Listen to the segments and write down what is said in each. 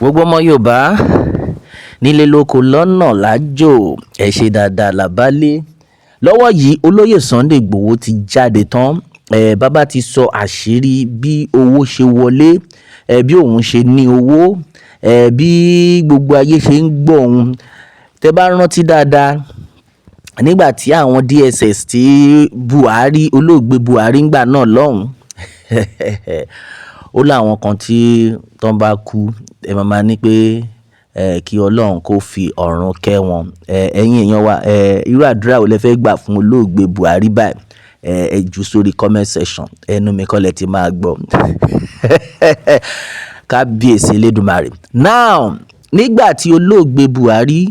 Gbogbo ọmọ Yorùbá nílé lóko lọ́nà lájò, ẹ ṣe dáadáa làbálé. Lọ́wọ́ yìí, olóyè Sunday Igboho ti jáde tán. Bàbá ti sọ àṣírí bí owó ṣe wọlé, bí òun ṣe ní owó, bí gbogbo ayé ṣe ń gbọ́ òun. Tẹ bá rántí dáadáa, nígbà tí àwọn DSS tí Buhari, olóògbé Buhari ń gbà náà lọ́hùn, ó láwọn kan tí tán bá kú, ẹ máa ma ní pé kí Ọlọ́run kó fi ọ̀run kẹ́ wọn. Ẹ̀yin èèyàn wa, irú àdúrà wo lẹ fẹ́ gbà fún olóògbé Buhari báyìí? Ẹ jù sórí comment section, ẹnu mi kọ́ lẹ ti máa gbọ́. Kábíyèsí Elédùmarè. Now, nígbà tí olóògbé Buhari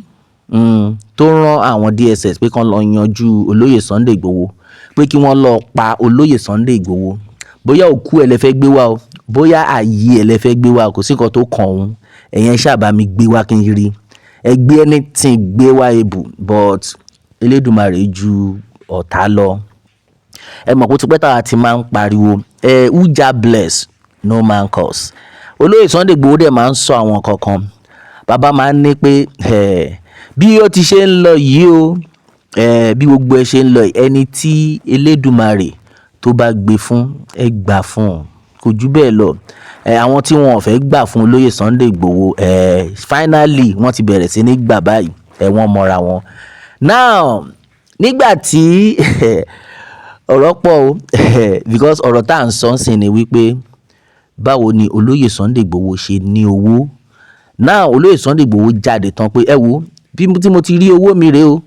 tó rán àwọn DSS pé kí wọ́n lọ yanjú olóyè Sunday Igboho, pé kí wọ́n lọ pa olóyè Sunday Igboho, bóyá òkú ẹ̀ lẹ fẹ́ gbé wá o, bóyá ààyè ẹ̀ lẹ fẹ́ gbé wá o, kò sí nǹkan tó kàn òun. Ẹ̀yin ẹ ṣáà bá mi gbé wá kí n rí. Ẹ gbé anything gbé wá ebù, but Elédùmarè ju ọ̀tá lọ. Ẹ mọ̀ pé ó ti pẹ́ táwa ti máa ń pariwo, who Jah bless, no man curse. Olóyè Sunday Igboho dẹ̀ máa ń sọ àwọn nǹkan kan. Bàbá máa ń ní pé bí ó ti ṣe ń lọ yìí o, bí gbogbo ẹ ṣe ń lọ yìí, ẹni tí Elédùmarè tó bá gbé fún, ẹ gbà fún un. Kò ju bẹ́ẹ̀ lọ. Àwọn tí wọ́n ò fẹ́ gbà fún olóyè Sunday Igboho, finally wọ́n ti bẹ̀rẹ̀ sí ní gbà báyìí. Wọ́n mọra wọn. Now, nígbà tí ọ̀rọ̀ pọ̀ o, because ọ̀rọ̀ tá à ń sọ ń sìn ni wípé báwo ni olóyè Sunday Igboho ṣe ní owó. Now, olóyè Sunday Igboho jáde tán pé ẹ wo bí tí mo ti rí owó mi rèé o.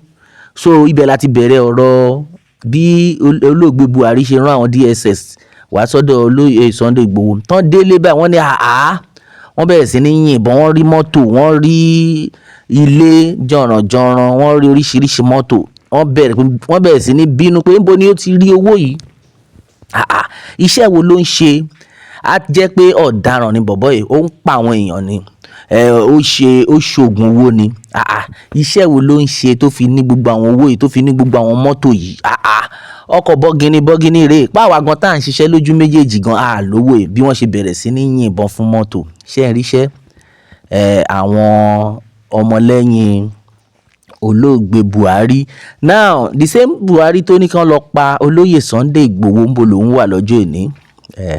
So ibẹ̀ la ti bẹ̀rẹ̀ ọ̀rọ̀ bí olóògbé Buhari ṣe rán àwọn DSS wá sọ́dọ̀ olóyè Sunday Igboho. Tán délé báyìí, wọ́n ní àá, wọ́n bẹ̀rẹ̀ sí ní yìnbọn, wọ́n rí mọ́tò, wọ́n rí ilé jọ̀rànjọ̀ràn, wọ́n rí oríṣiríṣi mọ́tò. Wọ́n bẹ̀rẹ̀ sí ní bínú pé níbo ni ó ti rí owó yìí? Àà, iṣẹ́ wo ló ń ṣe? Á jẹ́ pé ọ̀daràn ni bọ̀bọ́ yìí, ó ń pa àwọn èèyàn ni. Ó ṣe, ó ṣògùn owó ni. Àà, iṣẹ́ wo ló ń ṣe tó fi ní gbogbo àwọn owó yìí, tó fi ní gbogbo àwọn mọ́tò yìí? Àà, ọkọ̀ bọ́gìnì bọ́gìnì rè. Páwa gan tá ń ṣiṣẹ́ lójú méjèèjì gan, a lówó yìí. Bí wọ́n ṣe bẹ̀rẹ̀ sí ní yìnbọn fún mọ́tò. Ṣé ẹ rí iṣẹ́? Àwọn ọmọ lẹ́yìn olóògbé Buhari. Now, the same Buhari tó ní kí wọ́n lọ pa olóyè Sunday Igboho, níbo lòún wà lọ́jọ́ òní?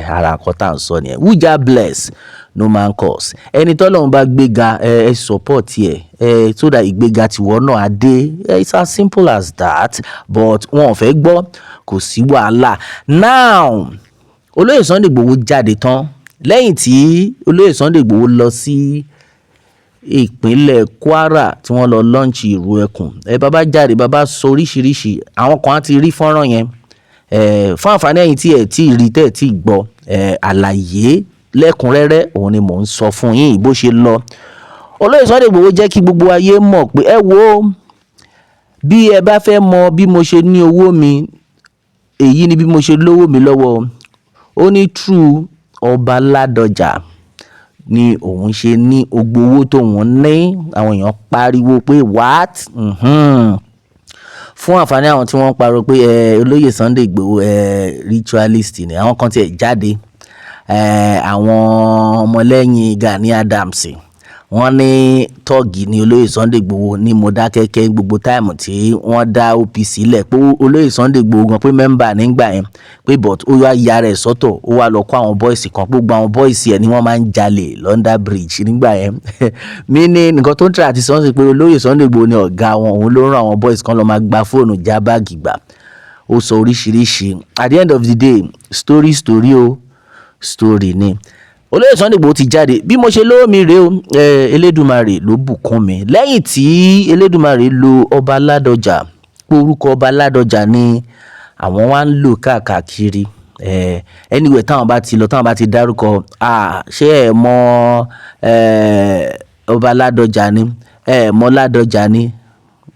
Ara nǹkan tá à ń sọ nìyẹn. Who Jah bless, no man curse. Ẹni tí Ọlọ́run bá gbéga, ẹ support ẹ, so that ìgbéga tìwọ náà á dé. It's as simple as that. But wọn ò fẹ́ gbọ́, kò sí wàhálà. Now, olóyè Sunday Igboho jáde tán. Lẹ́yìn tí olóyè Sunday Igboho lọ sí ìpínlẹ̀ Kwara tí wọ́n lọ launch ìrù ẹkùn. Bàbá jáde, bàbá sọ oríṣiríṣi. Àwọn kan á ti rí fọ́nrán yẹn. Fún ànfàní ẹ̀yin tí ẹ tí rí, tẹ́ ẹ tí gbọ́, àlàyé lẹ́kùnrẹ́rẹ́ òun ni mò ń sọ fún yín bó ṣe lọ. Olóyè Sunday Igboho jẹ́ kí gbogbo ayé mọ̀ pé ẹ wo bí ẹ bá fẹ́ mọ bí mo ṣe ní owó mi, èyí ni bí mo ṣe lówó mi lọ́wọ́. Ó ní through Ọba Ládọjà ni òun ṣe ní gbogbo owó tóun ní. Àwọn èèyàn pariwo pé what? Fún ànfàní àwọn tí wọ́n ń pariwo pé olóyè Sunday Igboho ritualist ni. Àwọn kan tí ẹ jáde. Àwọn ọmọ lẹ́yìn Gani Adams, wọ́n ní thug ni olóyè Sunday Igboho ní Modákẹ́kẹ́ gbogbo time tí wọ́n dá OPC lẹ̀, pé olóyè Sunday Igboho gan pé member nígbà yẹn, pé but ó wá ya rẹ̀ sọ́tọ̀, ó wá lọ kó àwọn boys kan, pé gbogbo àwọn boys ẹ̀ ni wọ́n máa ń jalè London Bridge nígbà yẹn. Mí ní nǹkan tó ń try àti sọ sí pé olóyè Sunday Igboho ni ọ̀gá wọn, òun ló rán àwọn boys kan lọ máa gba fóònù, já báàgì gbà. Ó sọ oríṣiríṣi. At the end of the day, story story o, story ni. Olóyè Sunday Igboho ti jáde, bí mo ṣe lówó mi rèé o, Elédùmarè ló bùkún mi. Lẹ́yìn tí Elédùmarè lo Ọba Ládọjà, pé orúkọ Ọba Ládọjà ni àwọn wá ń lò káàkiri. Anywhere táwọn bá ti lọ, táwọn bá ti dárúkọ, ah, ṣé ẹ mọ̀ Ọba Ládọjà ni? Ẹ mọ̀ Ládọjà ni?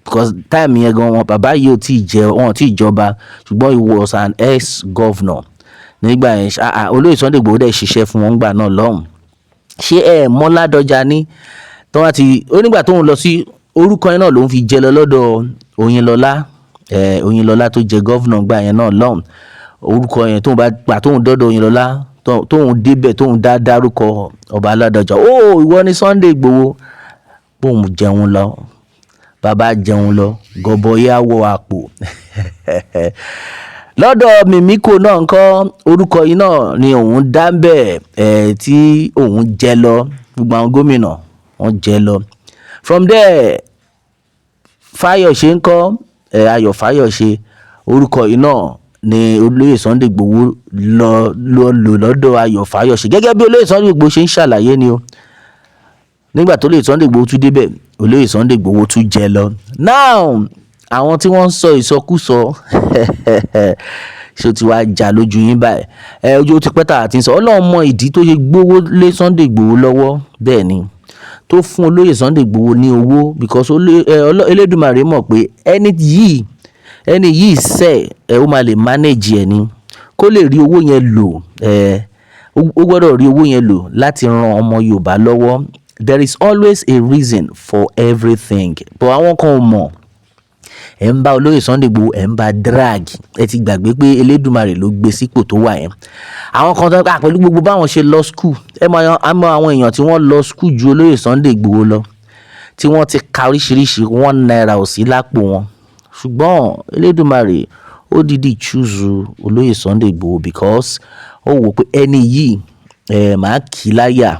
Because time yẹn gan wọn bàbá yìí ò tí ì jẹ, wọn ò tí ì jọba, ṣùgbọ́n he was an ex-governor nígbà yẹn. Ah, olóyè Sunday Igboho dẹ̀ ṣiṣẹ́ fún wọn nígbà náà lọ́hùn. Ṣé ẹ mọ̀ Ládọjà ni? Tí wọ́n ti ó nígbà tóun lọ sí orúkọ yẹn náà ló ń fi jẹ lọ lọ́dọ̀ Oyinlọ́lá, Oyinlọ́lá tó jẹ governor nígbà yẹn náà lọ́hùn. Orúkọ yẹn tóun bá gbà tóun dọ́dọ̀ Oyinlọ́lá, Tóun débẹ̀, tóun dá dárúkọ ọba Ládọjà, ó ìwọ ní Sunday Igboho, bóun jẹun lọ, bàbá jẹun lọ, gọbọi á wọ àpò. Lọ́dọ̀ Mímíkò náà ńkọ́, orúkọ yìí náà ni òun dá ń bẹ̀ ẹ̀ tí òun jẹ lọ. Gbogbo àwọn gómìnà wọ́n jẹ lọ. From there, Fáyọ̀ṣe ńkọ́ ẹ̀, Ayọ̀ Fáyọ̀ṣe, orúkọ yìí náà ni olóyè Sunday Igboho lọ lọ lò lọ́dọ̀ Ayọ̀ Fáyọ̀ṣe, gẹ́gẹ́ bí olóyè Sunday Igboho ṣe ń ṣàlàyé ni o. Nígbà tó olóyè Sunday Igboho tún débẹ̀, olóyè Sunday Igboho tún jẹ lọ. Now, àwọn tí wọ́n ń sọ ìsọkúsọ, ṣé ó ti wá já lójú yín báyìí? Ẹ ojú ó ti pẹ́ tà àti sọ. Ọlọ́run mọ ìdí tó ṣe gbówó lé Sunday Igboho lọ́wọ́. Bẹ́ẹ̀ ni tó fún olóyè Sunday Igboho ní owó, because Elédùmarè mọ̀ pé ẹni yìí sẹ̀ ẹ, ó máa lè manage ẹ ni kó lè rí owó yẹn lò. Ẹ ó gbọ́dọ̀ rí owó yẹn lò láti ran ọmọ Yorùbá lọ́wọ́. There is always a reason for everything, but àwọn kan ò mọ̀. Ẹ̀ ń bá olóyè Sunday Igboho, ẹ̀ ń bá drag. Ẹ ti gbàgbé pé Elédùmarè ló gbé sípò tó wà yẹn. Àwọn kan tó ń pa pẹ̀lú gbogbo báwọn ṣe lọ school, ẹ mọ àwọn èèyàn tí wọ́n lọ school ju olóyè Sunday Igboho lọ, tí wọ́n ti ka oríṣiríṣi, ₦1 ò sí lápò wọn. Ṣùgbọ́n Elédùmarè ó dìídì choose olóyè Sunday Igboho because ó wò pé ẹni yìí, ẹ máa kì í láyà,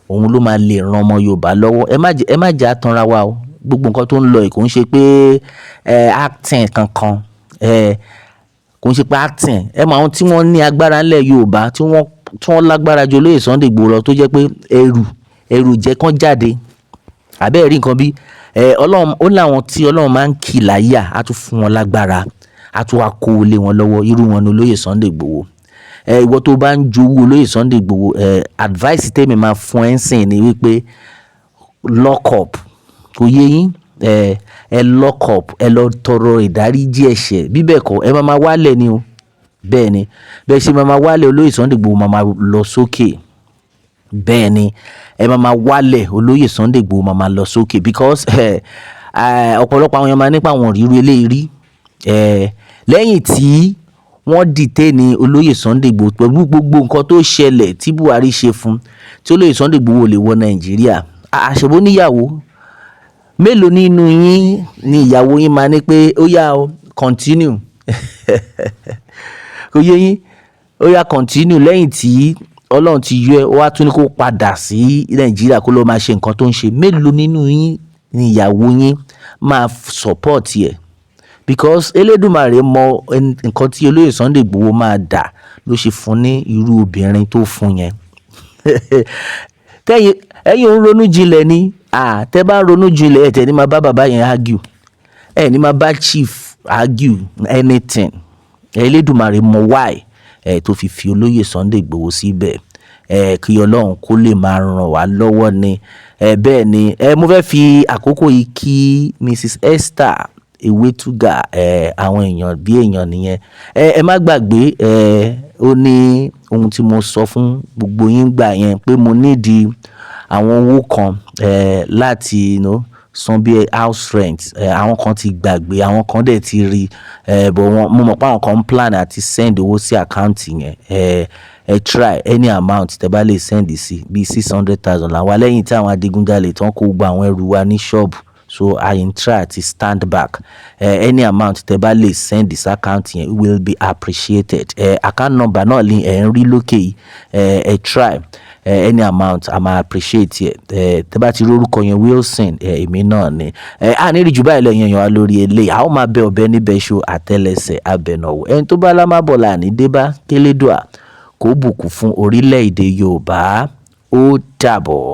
òun ló máa lè ran ọmọ Yorùbá lọ́wọ́. Ẹ má jẹ́ àtànra wa o. Gbogbo nǹkan tó ń lọ yìí kò ń ṣe pé ẹ acting kankan, ẹ kò ń ṣe pé acting. Ẹ mọ àwọn tí wọ́n ní agbára ńlẹ̀ Yorùbá tí wọ́n lágbára ju olóyè Sunday Igboho lọ, tó jẹ́ pé ẹrù jẹ́ kán jáde àbẹ́ẹ̀ rí nǹkan bí ẹ. Ọlọ́run ó láwọn tí Ọlọ́run máa ń kì láyà, á tún fún wọn lágbára, á tún wá kó lé wọn lọ́wọ́. Irú wọn ni olóyè Sunday Igboho. Ẹ ìwọ tó bá ń jowú olóyè Sunday Igboho, ẹ advice tèmi máa fún ẹ ń sìn ni wípé lock up. Kò yé yín? Ẹ lock up, ẹ lọ tọrọ ìdáríjì ẹ̀ṣẹ̀. Bí bẹ́ẹ̀ kọ́, ẹ máa máa wálẹ̀ ni o. Bẹ́ẹ̀ ni, bẹ́ẹ̀ ṣe máa máa wálẹ̀, olóyè Sunday Igboho máa máa lọ sókè. Bẹ́ẹ̀ ni, ẹ máa máa wálẹ̀, olóyè Sunday Igboho máa máa lọ sókè, because ọ̀pọ̀lọpọ̀ àwọn èèyàn máa nípa àwọn òrìrì eléyìí rí lẹ́yìn tí wọ́n detain olóyè Sunday Igboho pẹ̀lú gbogbo nǹkan tó ṣẹlẹ̀ tí Buhari ṣe fún, tí olóyè Sunday Igboho lè wọ Nàìjíríà. Àṣebó níyàwó mélòó nínú yín ni ìyàwó yín máa ní pé ó yá o, continue? Kò yé yín? Ó yá, continue. Lẹ́yìn tí Ọlọ́run ti yọ ẹ́, ó wá tún ní kó padà sí Nàìjíríà kó ló máa ṣe nǹkan tó ń ṣe. Mélòó nínú yín ni ìyàwó yín máa support ẹ̀? Because Elédùmarè mọ nǹkan tí olóyè Sunday Igboho máa dà, ló ṣe fún ní irú obìnrin tó fún yẹn. Tẹ́yìn ẹ̀yin ò ń ronú jinlẹ̀ ni. Tẹ́ bá ń ronú jinlẹ̀, ẹ̀ tẹ̀ ní máa bá bàbá yẹn argue, ẹ̀ ní máa bá chief argue anything. Elédùmarè mọ why ẹ̀ tó fi fi olóyè Sunday Igboho síbẹ̀, ẹ̀ kí Ọlọ́run kó lè máa ràn wá lọ́wọ́ ni. Ẹ bẹ́ẹ̀ ni. Ẹ mo fẹ́ fi àkókò yìí kí Mrs Esther Ewétúgà. Ẹ àwọn èèyàn bí èèyàn nìyẹn. Ẹ má gbàgbé, ẹ ó ní ohun tí mo sọ fún gbogbo yín gbà yẹn pé mo nídìí àwọn owó kan láti san bí house rent. Àwọn kan ti gbàgbé, àwọn kan dẹ̀ ti rí but wọ́n, mo mọ̀ pé àwọn kan ń plan àti send owó sí account yẹn. Ẹ try any amount tẹ́ bá lè send sí, bí 600,000 làwọn lẹ́yìn tí àwọn adigunjalè tán kó gbogbo àwọn ẹrù wa ní ṣọ́ọ̀bù. So I ń try àti stand back. Any amount tẹ́ bá lè send sí account yẹn will be appreciated. Account number náà ni ẹ̀ ń rí lókè yìí. Ẹ try any amount, a máa appreciate ẹ. Tẹ́ bá ti rí orúkọ yẹn, Wilson, èmi náà ni. A ní rí jù báyìí lẹ́yìn èèyàn wa lórí eléyìí. A ó máa bẹ ọ̀bẹ níbẹ̀ ṣo àtẹ́lẹsẹ̀ abẹnàwò. Ẹni tó bá lámábọ̀ là ní débá. Kélédùà kó bùkún fún orílẹ̀-èdè Yorùbá. Ó dàbọ̀.